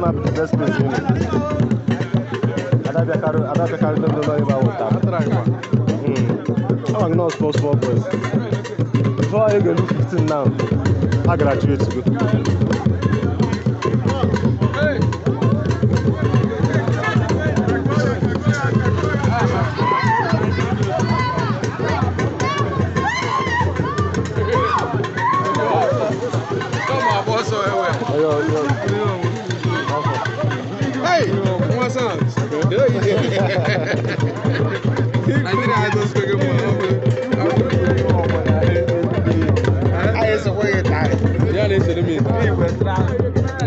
The best place, you know. Adabia don't know about that. I'm not small, small boys. Before I go 15 now, I graduate to go. Hey, what's up?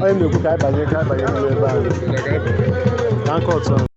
I am the cook. I buy.